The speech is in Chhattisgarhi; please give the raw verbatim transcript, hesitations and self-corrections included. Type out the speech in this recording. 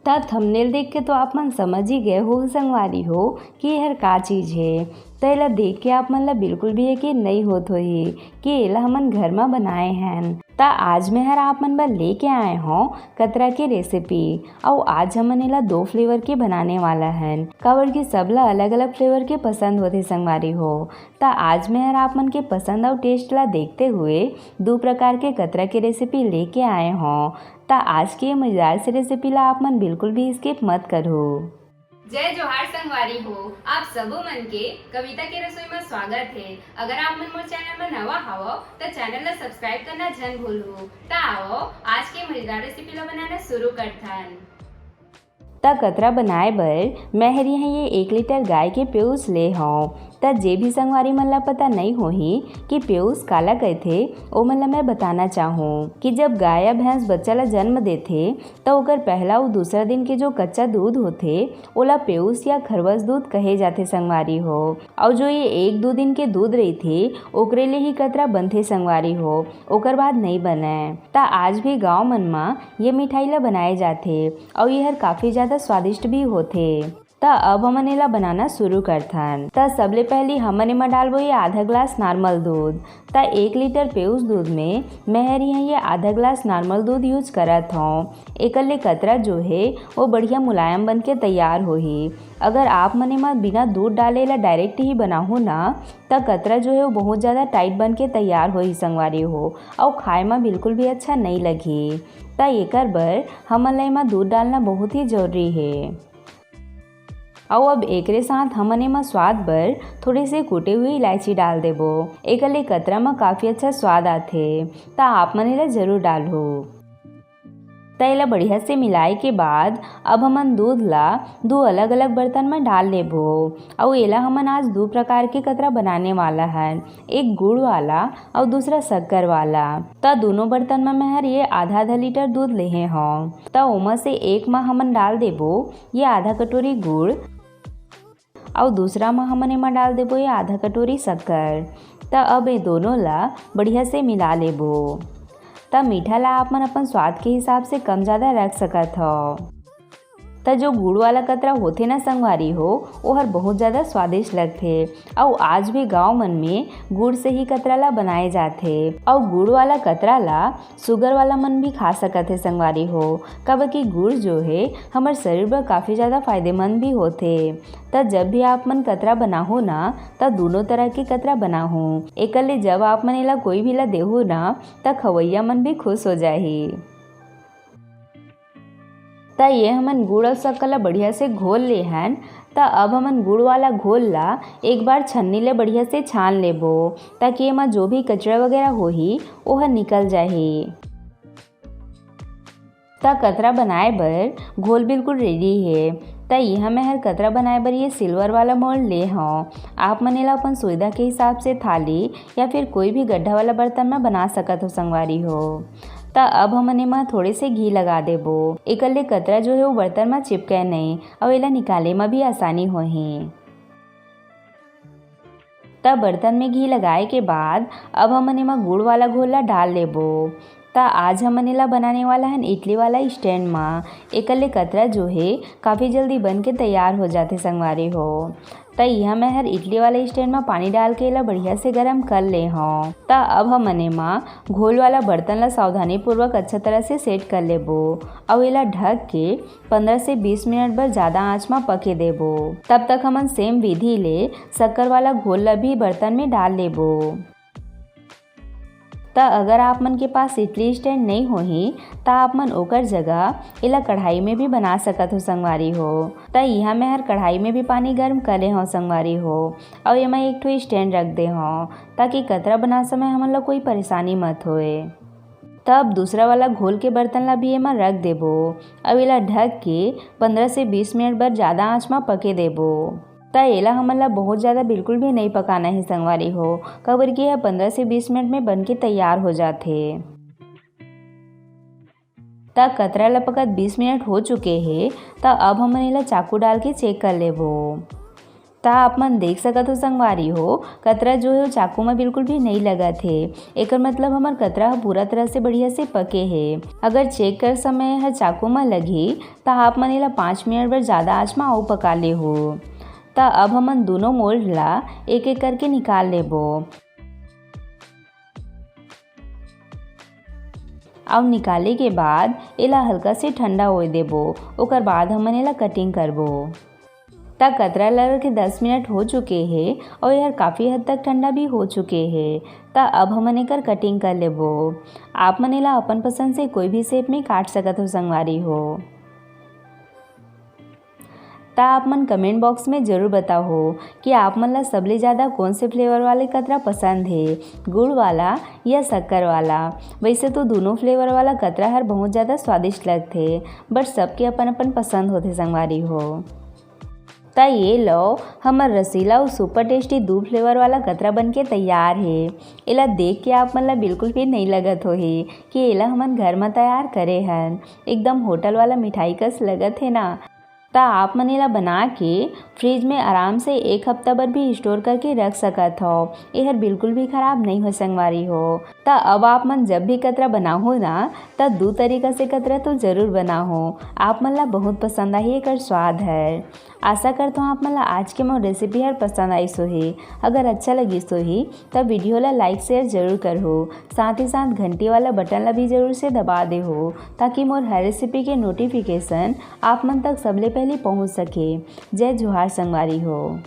त थंबनेल देख के तो आप मन समझ ही गए हो संगवारी हो कि एहर का चीज हे। त एला देख के आप मन ला बिल्कुल भी यकीन नहीं होत होही कि एला हमन घर मा बनाए हन। त आज मैं हर आप मन बर लेके आए हों कतरा के रेसिपी। अउ आज हमन एला दो फ्लेवर के बनाने वाला हन, काबर कि सबला अलग-अलग फ्लेवर के पसंद होथे संगवारी हो। त आज मैं हर आप मन के पसंद अउ टेस्ट ला देखते हुए दू प्रकार के कतरा के रेसिपी लेके आए हों। त आज के ये मजेदार से रेसिपी ला आप मन बिल्कुल भी स्किप मत करहू। जय जोहार संगवारी हो, आप सबो मन के कविता के रसोई में स्वागत हे। अगर आप मन मोर चैनल में नवा हवव, त चैनल ला सब्सक्राइब करना झन भूलहू। त आवव, आज के मजेदार रेसिपी ला बनाना शुरू करथन। त कतरा बनाए बर मैं हर यहाँ ये एक लीटर गाय के पेउस ले हौं। त जे भी संगवारी मन ला पता नई होही कि पेउस काला कहिथे, ओमन ला मैं बताना चाहूँ कि जब गाय या भैंस बच्चा ला जन्म देथे, त ओकर पहला अउ दूसरा दिन के जो कच्चा दूध होथे, ओला पेउस या खरवस दूध कहे जाथे संगवारी हो। अउ जो ये एक दू दिन के दूध रहिथे, ओकरे ले ही कतरा बनथे संगवारी हो, ओकर बाद नई बनय। त आज भी गाँव मन म ये मिठाई ला बनाए जाथे, अउ ये हर काफी ज्यादा स्वादिष्ट भी होथे। त अब हमन एला बनाना शुरू करथन। त सबले पहली हमन एमा डालबो ये आधा ग्लास नॉर्मल दूध। त एक लीटर पेउस दूध में मैं हर यहाँ ये आधा ग्लास नॉर्मल दूध यूज करत हौं। एकर ले कतरा जो हे, वो बढ़िया मुलायम बन के तैयार होही। अगर आप मन एमा बिना दूध डाले ला डायरेक्ट ही बनाहू ना, त कतरा जो हे, वो बहुत ज्यादा टाइट बन के तैयार होही संगवारी हो, अउ खाए मा बिल्कुल भी अच्छा नई लगही। त एकर बर हमन ला एमा दूध डालना बहुत ही जरूरी हे। अउ अब एकरे साथ हमन एमा स्वाद बर थोड़े से कूटे हुए इलायची डाल देबो। एकर ले कतरा म काफी अच्छा स्वाद आथे, त आप मन एला जरूर डालहू। त एला बढ़िया से मिलाए के बाद अब हमन दूध ला दू अलग-अलग बर्तन म डाल लेबो। अउ एला हमन आज दू प्रकार के कतरा बनाने वाला हन, एक गुड़ वाला अउ दूसरा शक्कर वाला। त दोनों बर्तन म मैं हर ये आधा-आधा लीटर दूध लेहे हौं। त ओमा से एक म हमन डाल देबो ये आधा कटोरी गुड़, अउ दूसरा म हमन एमा डाल देबो ये आधा कटोरी शक्कर। त अब ये दोनों ला बढ़िया से मिला लेबो। त मीठा ला आप मन अपन स्वाद के हिसाब से कम ज्यादा रख सकत हव। त जो गुड़ वाला कतरा होथे ना संगवारी हो, ओहर बहुत ज्यादा स्वादिष्ट लगथे। अउ आज भी गांव मन में गुड़ से ही कतरा ला बनाए जाथे। अउ गुड़ वाला कतरा ला शुगर वाला मन भी खा सकत हे संगवारी हो, काबर कि गुड़ जो हे हमर शरीर बर काफी ज्यादा फायदेमंद भी होथे। त जब भी आप मन कतरा बनाहू ना, त दोनों तरह के कतरा बनाहू। एकर ले जब आप मन एला कोई भी ला देहू ना, त खवैया मन भी खुश हो जाही। त ये हमन गुड़ अउ शक्कर ला बढ़िया से घोल ले हन। त अब हमन गुड़ वाला घोल ला एक बार छन्नी ले बढ़िया से छान लेबो, ताकि एमा जो भी कचरा वगैरह होही, ओह निकल जाही। त कतरा बनाए बर घोल बिल्कुल रेडी हे। त इहाँ मैं हर कतरा बनाए बर ये सिल्वर वाला मोल्ड ले हौं। आप मन एला अपन सुविधा के हिसाब से थाली या फिर कोई भी गड्ढा वाला बर्तन म बना सकत हो संगवारी हो। त अब हमन एमा थोड़े से घी लगा देबो। एकर ले कतरा जो हे वो बर्तन म चिपके नई, अउ एला निकाले म भी आसानी होही। त बर्तन में घी लगाए के बाद अब हमन एमा गुड़ वाला घोल ला डाल लेबो। त आज हमन एला बनाने वाला हन इडली वाला स्टैंड म। एकर ले कतरा जो हे काफी जल्दी बन के तैयार हो जाथे संगवारी हो। त इहाँ मैं हर इडली वाला स्टैंड म पानी डाल के एला बढ़िया से गरम कर ले हौं। त अब हमन एमा घोल वाला बर्तन ला सावधानी पूर्वक अच्छा तरह से सेट कर लेबो, अउ एला ढक के पन्द्रह से बीस मिनट बर ज्यादा आंच म पके देबो। तब तक हमन सेम विधि ले शक्कर वाला घोल ला भी बर्तन में डाल लेबो। त अगर आप मन के पास इडली स्टैंड नई होही, त आप मन ओकर जगह एला कढ़ाई में भी बना सकत हो संगवारी हो। त इहाँ मैं हर कढ़ाई में भी पानी गर्म करे हौं संगवारी हो, अउ एमा एक ठो स्टैंड रख दे हौं, ताकि कतरा बनात समय हमन ला कोई परेशानी मत होए। त अब दूसरा वाला घोल के बर्तन ला भी एमा रख देबो, अउ एला ढक के पन्द्रह से बीस मिनट बर ज्यादा आंच म पके देबो। त एला हमन ला बहुत ज्यादा बिल्कुल भी नई पकाना हे संगवारी हो, काबर कि यह पन्द्रह से बीस मिनट में बन के तैयार हो जाथे। त कतरा ला पकत बीस मिनट हो चुके हे, त अब हमन एला चाकू डाल के चेक कर लेबो। त आप मन देख सकत हो संगवारी हो, कतरा जो हे वो चाकू म बिल्कुल भी नइ लगत हे। एकर मतलब हमर कतरा ह पूरा तरह से बढ़िया से पके हे। अगर चेक कर समय ह चाकू म लगही, त आप मन एला पाँच मिनट बर जादा आँच म अउ पका ले हो। त अब हमन दूनों मोल्ड ला एक-एक करके निकाल लेबो। अउ निकाले के बाद एला हल्का से ठंडा होए देबो, ओकर बाद हमन एला कटिंग करबो। त कतरा ल के दस मिनट हो चुके हे अउ एहर काफ़ी हद तक ठंडा भी हो चुके हे। त अब हमन एकर कटिंग कर लेबो। आप मन एला अपन पसंद से कोई भी शेप में काट सकत हो संगवारी हो। त आप मन कमेंट बॉक्स में ज़रूर बताओ कि आप मन ला सबले ज़्यादा कौन से फ्लेवर वाले कतरा पसंद हे, गुड़ वाला या शक्कर वाला। वैसे तो दूनों फ्लेवर वाला कतरा हर बहुत ज़्यादा स्वादिष्ट लगथे, बट सबके अपन अपन पसंद होथे संगवारी हो। त ये लो, हमर रसीला अउ सुपर टेस्टी दू फ्लेवर वाला कतरा बन के तैयार हे। एला देख के आप मन ला बिल्कुल भी नइ लगत होही कि एला हमन घर म तैयार करे हन, एकदम होटल वाला मिठाई कस लगत हे ना। त आप मन एला बना के फ्रिज में आराम से एक हफ्ता बर भी स्टोर करके रख सकत हव। एहर बिल्कुल भी खराब नइ हो संगवारी हो। त अब आप मन जब भी कतरा बनाहो ना, त दू तरीका से कतरा तो जरूर बनाहो। आप मन ला बहुत पसंद आही एकर स्वाद हर। आशा करत हव आप मन ला आज के मोर रेसिपी हर पसंद आइस होही। अगर अच्छा लगिस होही, त वीडियो ला लाइक शेयर जरूर करहो। साथ ही साथ घंटी वाला बटन ला भी जरूर से दबा देहो, ताकि मोर हर रेसिपी के नोटिफिकेशन आप मन तक सबले पहले पहुंच सके। जय जोहार संगवारी हो।